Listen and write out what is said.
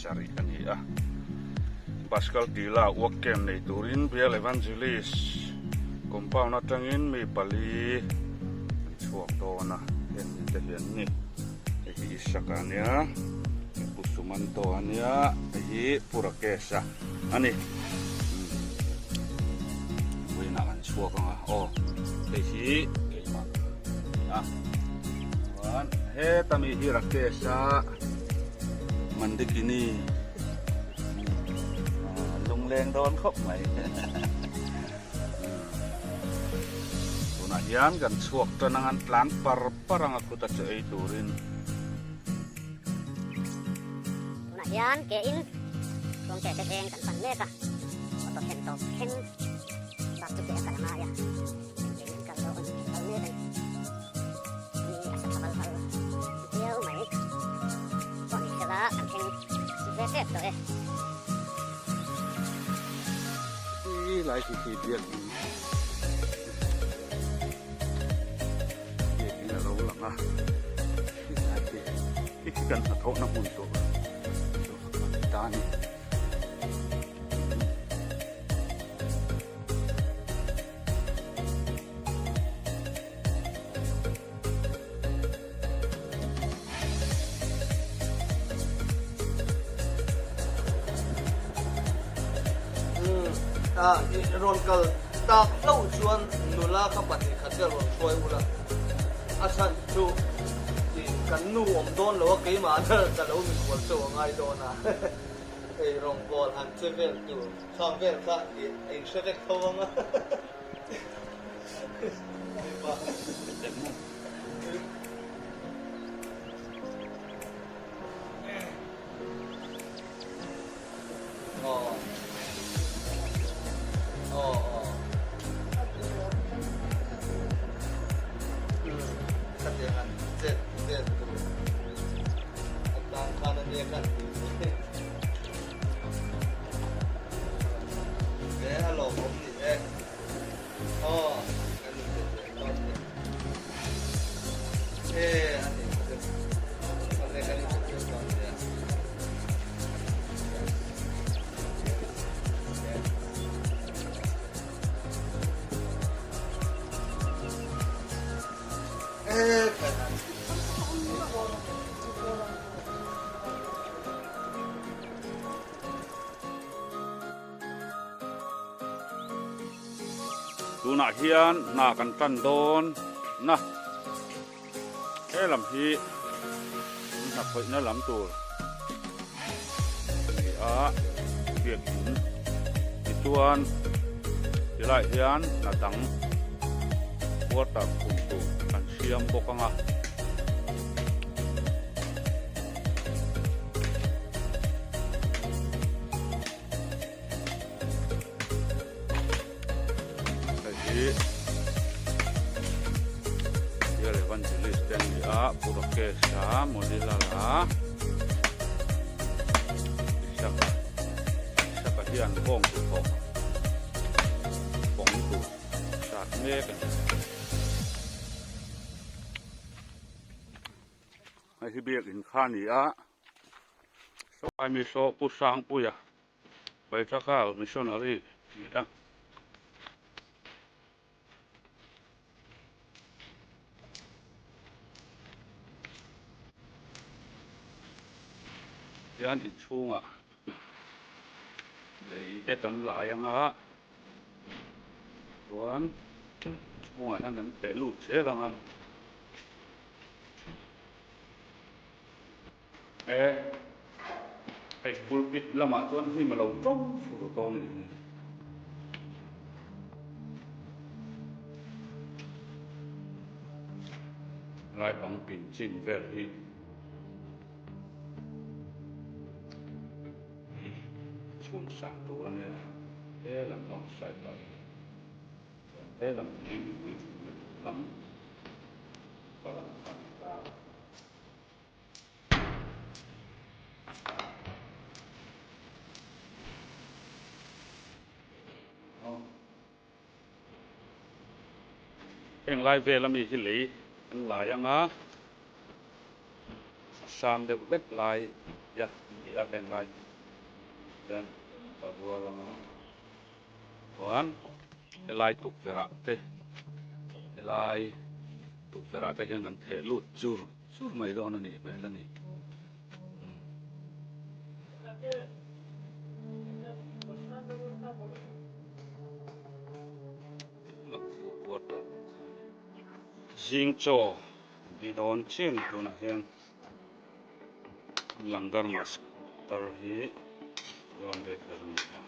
pasarih a ni a. Bus kal tila work camp nei turin Bial Evangelist compound atangin mi pali an chhuak dawn a, heng mite hi an ni. Hei hi Isaka a nia, hei Pu Sumanto a nia, hei hi Pu Rakesh-a a ni. Vawiinah kan chhuak ang a, aw hei hi keimah a ni a. Chuan heta mi hi Rakesh-a Mandikini lungleng dawn khawp mai. Tunah hian kan chhuak tan ang an tlan par par ang a khuta chu ei turin. Tunah hian ke in Kawngte te veng kan pan mek a, auto thlen tawp thleng bak chu ke a kal a ngai a, engtin an kal dawn an kal mek a ni. Ni a sa tha val val viau mai. Pawh ni sela kan thleng ve tep tawh e. Hi lai khi khi biakin biakin a lo lang a khi lai khi khi khi kan hnathawhna hmun tur chu a ni ta a ni. Rawn kal tak hlauh chuan nula kha pahnih khat vel rawn hruai ula, a chhan chu kan nu awm dawn lo a, keimah ka lo mikhual chauh a ngai dawn a, hei rawngbâwl han che vel tur khang vel kha a inhre vek tho ang a. Tunah hian hna kan tan dawn na he lam hi hna khawihna lam tur a ni a biakin tichuan tilaiah hian hna dang quarter khum tur kan siam bawk ang a. Hei hi Real Evangelist te an ni a, Pu Rakesh-a, Monilal-a, Isaka, Isaka hian bawng tur thawh bawng tur hrat mek a ni. Hei hi biakin kha a ni a, saw mi saw Pu Sangpuia Paithakal Missionary a ni a. Hian inchhungah lei te kan lai anga chuan chhungah hian kan peh lut zel anga. E, hei pulpit lamah chuan hnim a lo ṭo fur dawn a ni. Lai bang pin chin vel hi chhun sang tur a nia, he lampang side ah chuan he lam hi lam palang a ni ta. Heng lai vel ami hi lei an lai ang a, a sang deuh vek lai. Hian ti a heng lai hian a rual anga chuan helai tukverh ah te helai tukverh ah te hian kan theh lut chur chur mai dawn a nih hmel a ni. Zing chaw bi dawn chian tunah hian. Langar master hi John Baker a ni a.